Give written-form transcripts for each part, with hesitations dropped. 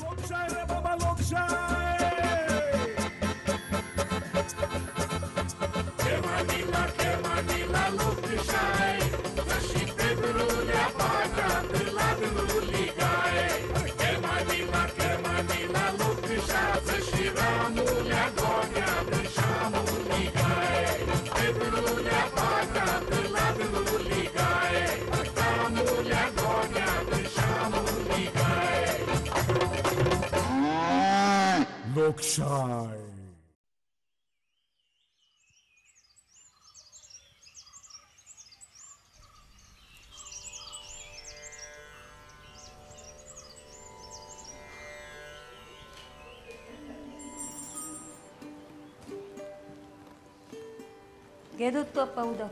लोकशाय रे बाबा लोकशाय. केमानिला लोकशाय जशी पेदरुल्या पाटात लागलुली गाय. केमानिला केमानिला लोकशाय जशी रामुल्या गोग्यात शामुली गाय. पेदरुल्या पाटात लागलुली गाय रामुल्या गोग्यात शामुली गाय. लोकशाय. घे दूध तू अप्पा उदक.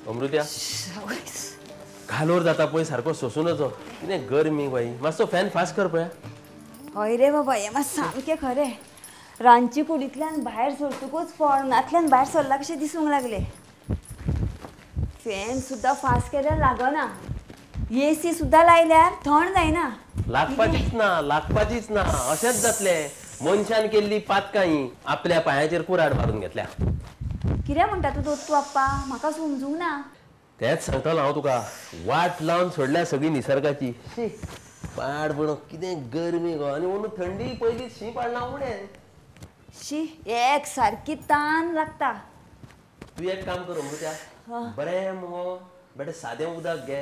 अमृत्या घालोर जाता पळय सारको सोसून नजो. कितें गरमी बाई. मातसो फॅन फास्ट कर पळया. हय रे बाबा हें मात सामकें खरें. रांदचे कुडींतल्यान भायर सरतकूच फोर्नांतल्यान भायर सरला कशें दिसूंक लागलें. फॅन सुद्दां फास्ट केल्यार लागना. एसी सुद्दां लायल्यार थंड जायना. लागपाचीच ना लागपाचीच ना. अशेंच जातलें. मनशान केल्ली पातकां ही आपल्या पांयाचेर कुराड मारून घेतल्या. कितें म्हणटा तूं दोत्तू आप्पा? म्हाका समजूंक ना. तेंच सांगतालो हांव तुका. वाट लावन सोडल्या सगळी निसर्गाची. शी पाड पडूं कितें गरमी गो. आनी अंदू थंडी पयलीं शी पाडला उणें. शी एक सारकी तान लागता. तूं एक काम कर अमृत्या, बरें मुगो बेटे सादें उदक घे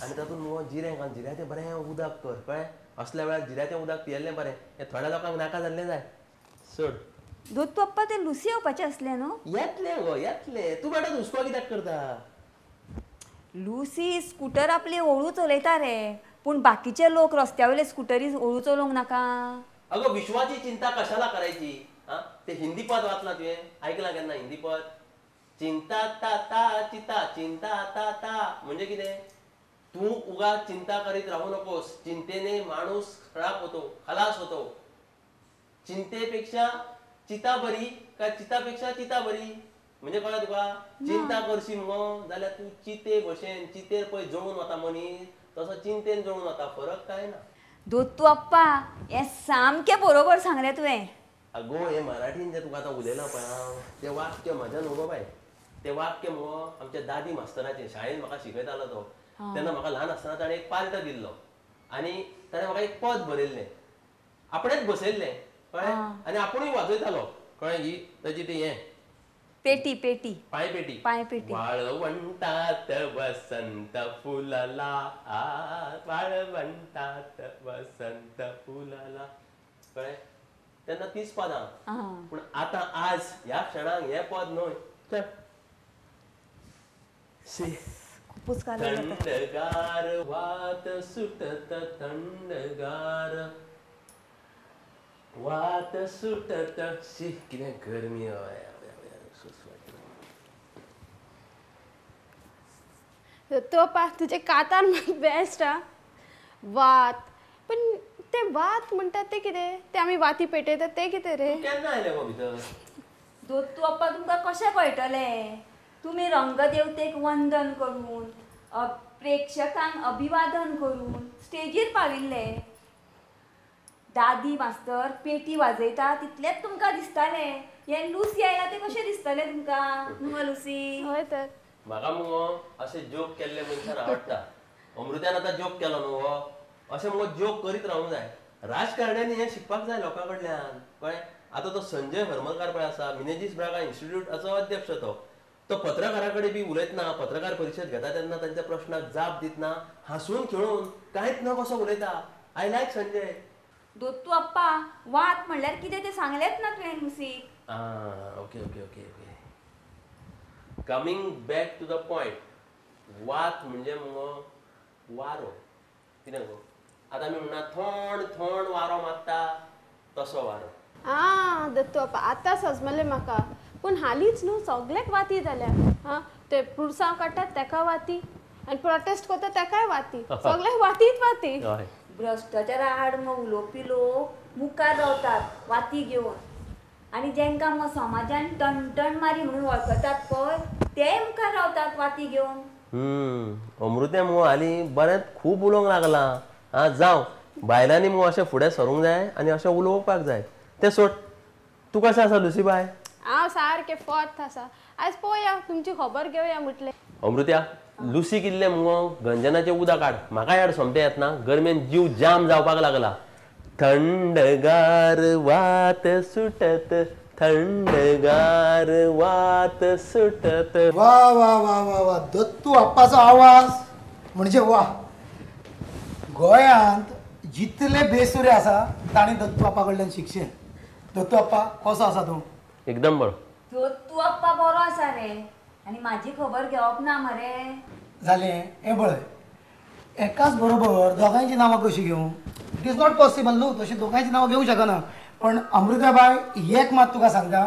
आनी तातूंत मुगो जिरें घाल. जिऱ्याचें बरें उदक कर. कळ्ळें? असल्या वेळार जिऱ्याचें उदक पियेल्लें बरें. हें थोड्या लोकांक नाका जाल्लें जाय. सोड. दोत्तू अप्पा ते लुसी येवपाचें आसलें न्हू? येतलें गो येतलें. तूं बेटा हुस्को कित्याक करता? लुसी स्कूटर आपली हळू चलयता रे, पूण बाकीचे लोक रस्त्या वयले स्कुटरी हळू चलोवंक नाका? अगो विश्वाची चिंता कशाला करायची? आं ते हिंदी पद वाचलां तुवें? आयकलां केन्ना हिंदी पद? चिंता ता ता चिता चिंता ता ता म्हणजे कितें? तूं उगा चिंता करीत रावू नकोस. चिंतेने माणूस खराब होतो, खलास होतो. चिंतेपेक्षा चिता बरी काय चितापेक्षा चिता बरी? म्हणजे कळ्ळें तुका? चिंता करशी मुगो जाल्यार तूं चिते भशेन चितेर पळय जळून वता मनीस, तसो चिंतेन जळून वता. फरक कांय ना. दोत्तू अप्पा हें सामकें बरोबर सांगलें तुवें. अगो हें मराठीन जें तुका आतां उलयलां पळय हांव तें वाक्य म्हज्या न्हू गो बाय. तें वाक्य मुगो आमच्या दादी मास्तराचें. शाळेंत म्हाका शिकयतालो तो. तेन्ना म्हाका ल्हान आसतना ताणें एक पार्ट दिल्लो आनी ताणें म्हाका एक पद बरयल्लें. आपणेंच बसयल्लें. कळ्ळें? आनी आपुणूय वाजयतालो. कळ्ळें? ही ताची ती हें पेटी पेटी पांयपेटी पांयपेटी. वाळवंटात वसंत फुलला वाळवंटात वसंत फुलला. कळ्ळें? तेन्ना तीच पदां. पूण आतां आज ह्या क्षणाक हें पद न्हय. चल खूपच थंडगार वात सुटत थंडगार वात सुटत. शी कितें गरमी. हय तो पा तुजे कातार बेस्ट आ वात. पण ते वात म्हणटात ते कितें? ते आमी वाती पेटयतात ते कितें रे? केन्ना आयले गो भितर? दोत्तू अप्पा तुमकां कशें कळटलें? तुमी रंगदेवतेक वंदन करून प्रेक्षकांक अभिवादन करून स्टेजीर पाविल्ले. दादी मास्तर पेटी वाजयता तितलेंच तुमकां दिसतालें. हें लुसी आयलां तें कशें दिसतलें तुमकां? न्हू लुसी? हय तर. म्हाका मुगो अशें जोक केल्ले मनशान आवडटा. अमृत्यान आतां जोक केलो न्हू हो. अशें मुगो जोक करीत रावूंक जाय. राजकारण्यांनी हें शिकपाक जाय लोकां कडल्यान. कळ्ळें? आतां तो संजय हरमलकार पळय आसा, मिनेजीस ब्रागा इन्स्टिट्यूटाचो अध्यक्ष तो. तो पत्रकारा कडेन बी उलयतना, पत्रकार परिशद घेता तेन्ना तांच्या प्रश्नाक जाप दितना हांसून खेळून कांयच ना कसो उलयता. I like Sanjay. दोत्तू अप्पा वात म्हणल्यार कितें तें सांगलेंच ना तुवें लुसीक. आं okay okay okay okay. Coming back to the point. वात म्हणजे मुगो वारो. कितें गो? आतां आमी म्हणना थंड थंड वारो मारता तसो वारो. आं दत्तू अप्पा आतां सजमलें म्हाका. पूण हालींच न्हू सगल्याक वाती जाल्या. आं ते पुरसांव काडटात तेका वाती आनी प्रोटेस्ट करता तेकाय वाती. सगल्याक वातीच वाती. भ्रश्टाचारा आड मग उलोवपी लोक मुखार रावतात वाती घेवन, आनी जेंकां मग समाजान टणटण मारी म्हणून वळखतात पळय तेय मुखार रावतात वाती घेवन. अमृतें मुगो हालीं बरेंच खूब उलोवंक लागलां. आं जावं बायलांनी मगो अशें फुडें सरूंक जाय आनी अशें उलोवपाक जाय. तें सोड, तूं कशें आसा लुसी बाय? हांव सारकें फोर्त आसा. आयज पळोवया तुमची खबर घेवया म्हटलें. अमृत्या, लुसीक इल्लें मुगो गंजनाचें उदक हाड. म्हाका यार सोमतें येतना गरमेन जीव जाम जावपाक लागला. थंडगार वात सुटत, थंडगार वात सुटत. वा वा वा वा वा, दत्तू आप्पाचो आवाज म्हणजे वा. गोंयांत जितले बेसुरे आसा तांणी दत्तू आप्पा कडल्यान शिकचें. दत्तू आप्पा कसो आसा तूं? एकदम बरो. दत्तू आप्पा बरो आसा रे, आनी म्हाजी खबर घेवप ना मरे. जालें हें पळय, एकाच बरोबर दोगांयची नांवां कशीं घेवं? It is not possible न्हू, तशी दोगांयची नांवां घेवंक शकना. पण अमृताबाय एक मात तुका सांगता,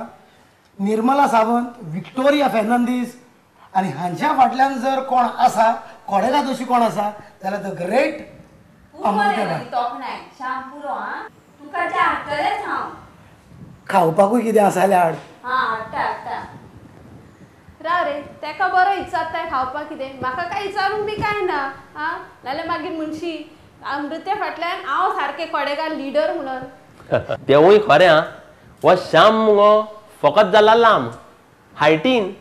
निर्मला सावंत, विक्टोरिया फेर्नांदीस आनी हांच्या फाटल्यान जर कोण आसा, कोडेगा तशी कोण आसा जाल्यार the great अमृताबाय. तुका जे हाडटलेंच हांव. खावपाकूय कितें आसा जाल्यार हाड. हाडटा हाडटा. राव रे, तेका बरो इचारताय खावपाक कितें, म्हाका कांय इचारूंक बी कांय ना. आं, नाल्यार मागीर म्हणशी अमृत्या फाटल्यान हांव सारकें कोडेगार लिडर म्हणून. तेवूय खरें. आं, हो श्याम मुगो फकत जाला लांब हायटीन.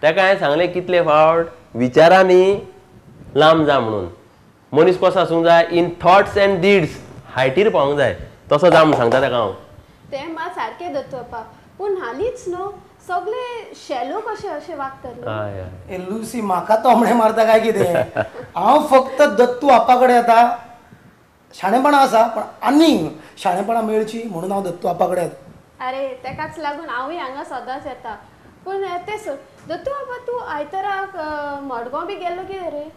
तेका हांवें सांगलें कितले फावट, विचारांनी लांब जा म्हणून. मनीस कसो आसूंक जाय, इन थॉट्स एंड डीड्स हायटीर पावूंक जाय, तसो जा म्हूण सांगता तेका हांव. तें मात सारकें दत्तू आप्पा, पूण हालींच न्हू सगळे शेलो कशे अशे वागतात. ए लुसी, म्हाका तोमणे मारता काय कितें? हांव फक्त दत्तू आप्पा कडेन येता. शाणेपणां आसा पण आनीक शाणेपणां मेळची म्हणून हांव दत्तू आप्पा कडेन येता. अरे तेकाच लागून हांवूय हांगा सदांच येता. पूण तें सोड दत्तू आप्पा, तूं आयताराक मडगांव बी गेल्लो कितें रे?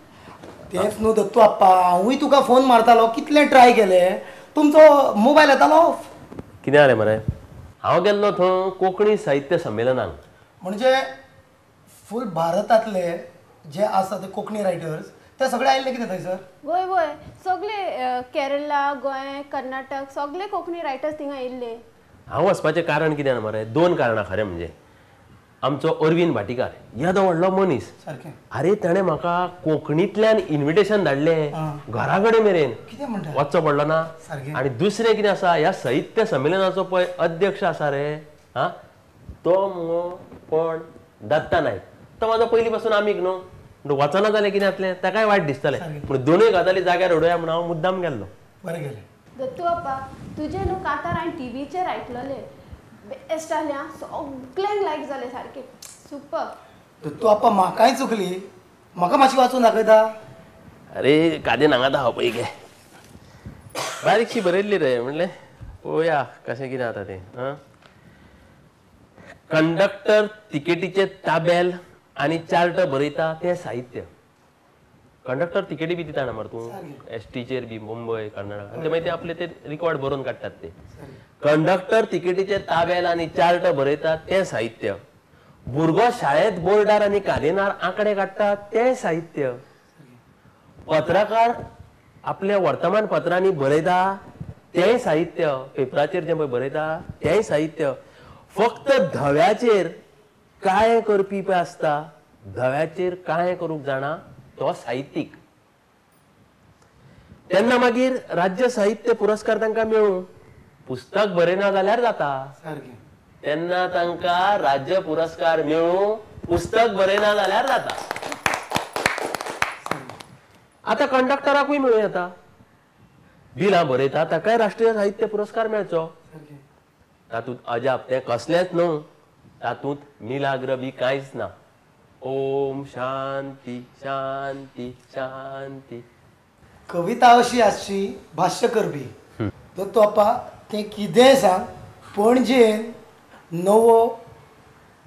तेंच न्हू दत्तू आप्पा, हांवूय तुका फोन मारतालो, कितलें ट्राय केलें, तुमचो मोबायल येतालो ऑफ. कितें जालें मरे, हांव गेल्लो थंय कोंकणी साहित्य संमेलनाक. म्हणजे फूल भारतांतले जे आसा ते कोंकणी रायटर्स ते सगळे आयिल्ले कितें थंयसर? वय वय, सगळे केरला, गोंय, कर्नाटक सगळे कोंकणी रायटर्स थिंगा आयिल्ले. हांव वचपाचें कारण कितें जाणा मरे, दोन कारणां खरें म्हणजे. आमचो अरविंद भाटीकार येदो व्हडलो मनीस, अरे ताणें म्हाका कोंकणींतल्यान इन्विटेशन धाडलें घरा कडेन मेरेन, वचचो पडलो ना. आनी दुसरें कितें आसा, ह्या साहित्य संमेलनाचो पळय अध्यक्ष आसा रे, हा तो मुगो कोण, दत्ता नायक. तो म्हाजो पयलीं पासून आमीग न्हू, वचना जालें कितें जातलें ताकाय वायट दिसतलें, पूण दोनूय गजाली जाग्यार उडोवया म्हूण हांव मुद्दाम गेल्लो. बरें गेलें. दत्तू आप्पा, तुजें न्हू कांतार हांवें टिवीचेर आयकलोलें, बेस्ट जालें आं, सगल्यांक लायक जालें सारकें, सुपर. दत्तू आप्पा म्हाकाय चुकली, म्हाका मातशी वाचून दाखयता? अरे कादेन हांगा आहा पळय गे, बारीकशी बरयल्ली रे, म्हणलें पळोवया कशें कितें जाता तें. आं, कंडक्टर तिकेटीचे ताबेल आनी चार्ट बरयता तें साहित्य. कंडक्टर तिकेटी बी दिता ना मरे तूं एस टीचेर बी, मुंबय, कर्नाटक, आनी ते मागीर ते आपले ते रिकॉर्ड बरोवन काडटात ते. कंडक्टर तिकेटीचे ताबेल आनी चार्ट बरयता तें साहित्य. भुरगो शाळेंत बोर्डार आनी कादेनार आंकडे काडटा तें साहित्य. पत्रकार आपल्या वर्तमानपत्रांनी बरयता तेंय साहित्य, पेपराचेर जें पळय बरयता तेंय साहित्य. फक्त धव्याचेर काळें करपी पळय आसता, धव्याचेर काळें करूंक जाणा तो साहित्यीक. तेन्ना मागीर राज्य साहित्य पुरस्कार तांकां मेळूं, पुस्तक बरयना जाल्यार जाता. तेन्ना तांकां राज्य पुरस्कार मेळूं, पुस्तक बरयना जाल्यार जाता. आतां कंडक्टराकूय मेळूं येता, बिलां बरयता ताकाय राष्ट्रीय साहित्य पुरस्कार मेळचो. तातूंत अजाप तें कसलेंच न्हू, तातूंत मिलाग्र बी कांयच ना. ओम शांती शांती शांती. कविता अशी आसची भाश्य करपी. दत्तू आप्पा तें कितेंय सांग, पणजेन नवो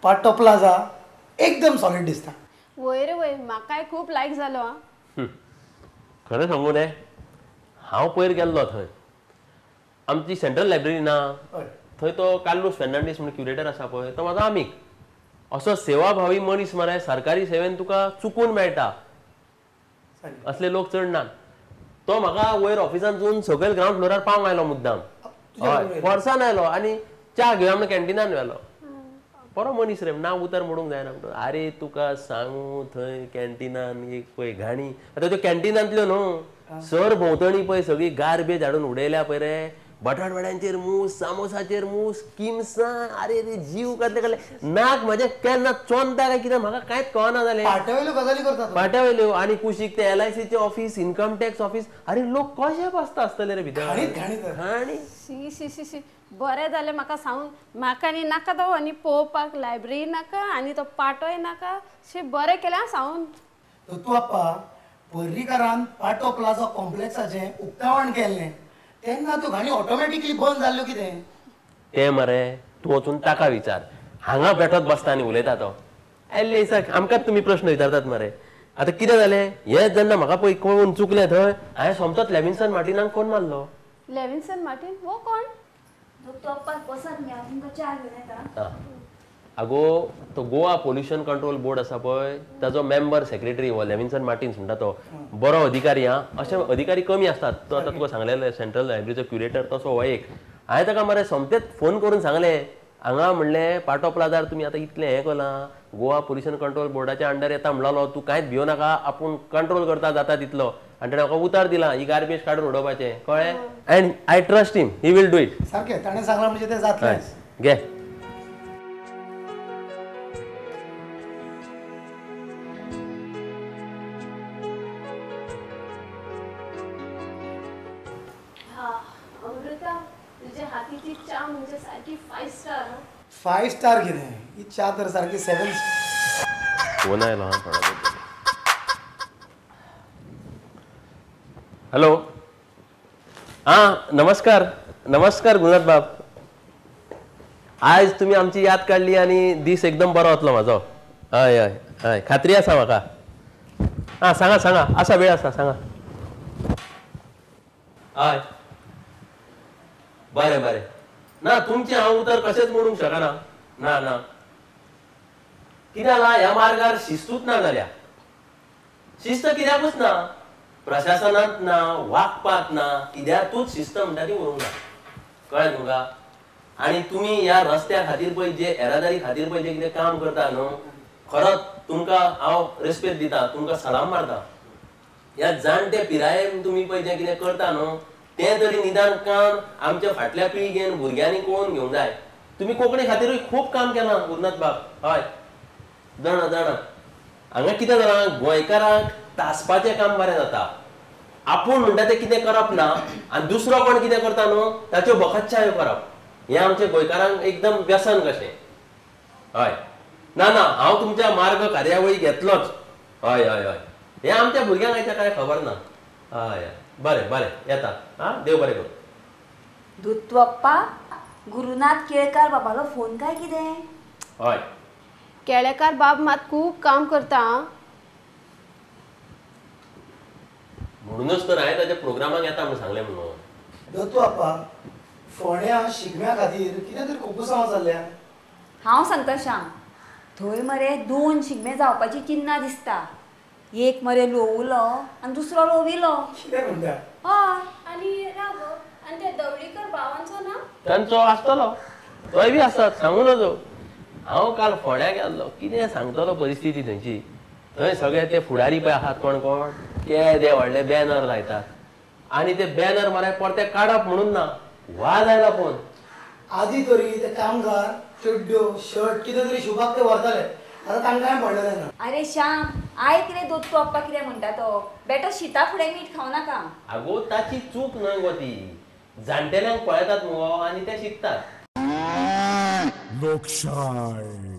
पाटो प्लाझा एकदम सॉलीड दिसता. वय रे वय, म्हाकाय खूब लायक जालो. आं, खरें सांगू रे, हांव पयर गेल्लो थंय, आमची सेंट्रल लायब्ररी ना थंय, तो कार्लूस फेर्नांडीस म्हणून क्युरेटर आसा पळय, तो म्हाजो आमीग. असो सेवाभावी मनीस मरे सरकारी सेवेन तुका चुकून मेळटा, असले लोक चड नात. तो म्हाका वयर ऑफिसान सकयल ग्रावंड फ्लोरार पावंक आयलो मुद्दाम, हय फोर्सान आयलो आनी च्या घेवया म्हणून कॅन्टिनान व्हेलो. बरो मनीस रे, नांव उतर मोडूंक जायना म्हणून. अरे तुका सांगू, थंय कॅन्टिनान एक पळय घाणी, आतां त्यो कॅन्टिनांतल्यो न्हू, सर भोंवतणी पळय सगळी गार्बेज हाडून उडयल्या पळय रे. बटाटवड्यांचेर मूस, सामोसाचेर मूस, किमसां, अरे रे जीव काडले काडले नाक म्हजें केन्ना चोंदता काय कितें म्हाका कांयच कळना जालें. पाट्या वयल्यो गजाली करतात, पाट्या वयल्यो. आनी कुशीक ते LIC office, income tax office. अरे लोक कशे बसता आसतले रे भितर घाणी. शी शी शी शी, बरें जालें म्हाका सांगून. म्हाका आनी नाका तो आनी पळोवपाक लायब्ररी नाका आनी तो पाटोय नाका. शी बरें केलें सांगून. दत्तू आप्पा, पर्रीकारान पाटो प्लाझा कॉम्प्लेक्साचें उक्तावण केल्लें तेन्ना त्यो घाणी ऑटोमॅटिकली बंद जाल्ल्यो कितें तें मरे तूं वचून ताका विचार. हांगा बेठोत बसता आनी उलयता तो. आयले दिसाक आमकांच तुमी प्रश्न विचारतात मरे. आतां कितें जालें हें जेन्ना म्हाका पळय कळून चुकलें थंय हांवें सोमतोच लेविन्सन मार्टिनाक फोन मारलो. लेविन्सन मार्टीन हो कोण? दत्तू आप्पा बसात न्ही, हांव तुमकां च्या घेवन येता. आगो तो गोवा पोल्युशन कंट्रोल बोर्ड आसा पळय ताजो मेंबर सेक्रेटरी हो लेविन्सन मार्टिन्स म्हणटा तो. बरो अधिकारी. हा, अशे अधिकारी कमी आसतात. तो आतां तुका सांगलेले सेंट्रल लायब्ररीचो क्युरेटर तसो हो एक. हांवें ताका मरे सोमतेच फोन करून सांगलें, हांगा म्हणलें पाटो प्लाजार तुमी आतां इतलें हें केलां, गोवा पोल्युशन कंट्रोल बोर्डाच्या अंडर येता म्हणलो, तूं कांयच भियो नाका, आपूण कंट्रोल करता जाता तितलो. आनी ताणें म्हाका उतार दिला ही गार्बेज काडून उडोवपाचें, कळ्ळें? And I trust him, he will do it. सारकें ताणें सांगलां म्हणजे तें जातलें. घे. अमृता, तुझ्या हातीची च्या म्हणजे सारखी 5 स्टार. 5 स्टार कितें, ही च्या तर सारकी 7. फोन आयलो. हॅलो. हां नमस्कार. नमस्कार गुरुनाथ बाब, आयज तुमी आमची याद काडली आनी दीस एकदम बरो वतलो म्हाजो. हय हय हय, खात्री आसा म्हाका. आं सांगा सांगा, आसा वेळ आसा, सांगा. हय बरें बरें. ना तुमचें हांव उतर कशेंच मोडूंक शकना. ना ना, कितें जालां ह्या मार्गार शिस्तूच ना जाल्या. शिस्त कित्याकूच ना, प्रशासनांत ना, वागपाक ना, कित्याकूच शिस्त म्हणटा ती उरूंक ना. कळ्ळें तुमकां? आनी तुमी ह्या रस्त्या खातीर पळय जे येरादारी खातीर पळय जे कितें काम करता न्हू, खरोच तुमकां हांव रेस्पेद दिता, तुमकां सलाम मारता. ह्या जाणटे पिरायेन तुमी पळय जें कितें करता न्हू तें तरी निदान काम आमच्या फाटल्या पिळगेन भुरग्यांनी कळोवन घेवंक जाय. तुमी कोंकणी खातीरूय खूब काम केलां गुरुनाथ बाब. हय जाणा जाणा. हांगा कितें जालां, गोंयकारांक तासपाचें काम बरें जाता. आपूण म्हणटा तें कितें करप ना आनी दुसरो कोण कितें करता न्हू ताच्यो बखतछायो करप, हें आमच्या गोंयकारांक एकदम व्यसन कशें. हय ना ना, हांव तुमच्या मार्ग कार्यावळी घेतलोच. हय हय हय, हें आमच्या भुरग्यांक आयच्या कांय खबर ना. हय हय बरें बरें, येता. आं देव बरें करूं. दत्तू आप्पा, गुरुनाथ केळकार बाबालो फोन काय कितें? हय, केळेकार बाब मात खूब काम करता. म्हणूनच तर हांवें ताच्या प्रोग्रामाक येता म्हूण सांगलें म्हणून. दत्तू आप्पा, फोंड्या शिगम्या खातीर कितें तरी खुबूसांव जाल्ल्या. हांव सांगता श्याम, थंय मरे 2 शिगमे जावपाची चिन्नां दिसता. एक मरे लोवलो आनी दुसरो लोविलो. कितें म्हणटा? हय. आनी राव, आनी ते दवळीकर भावांचो ना तांचो आसतलो, तोय बी आसतात, सांगू नजो. हांव काल फोंड्या गेल्लो, कितें सांगतलो परिस्थिती थंयची. थंय सगळे ते फुडारी पळय आसात कोण कोण, केदे व्हडले बॅनर लायतात आनी ते बॅनर मरे परते काडप म्हणून ना, वाज आयला फोन. आदी तरी ते कामगार चड्ड्यो शर्ट कितें तरी शिवपाक ते व्हरताले, आतां तांकांय पडलेलें ना. अरे श्याम आयक रे, दत्तू आप्पा कितें म्हणटा तो, बेटो शिता फुडें मीठ खावं नाका. आगो ताची चूक न्हय गो ती, जाणटेल्यांक पळयतात मुगो आनी ते शिकतात. लोकशाय.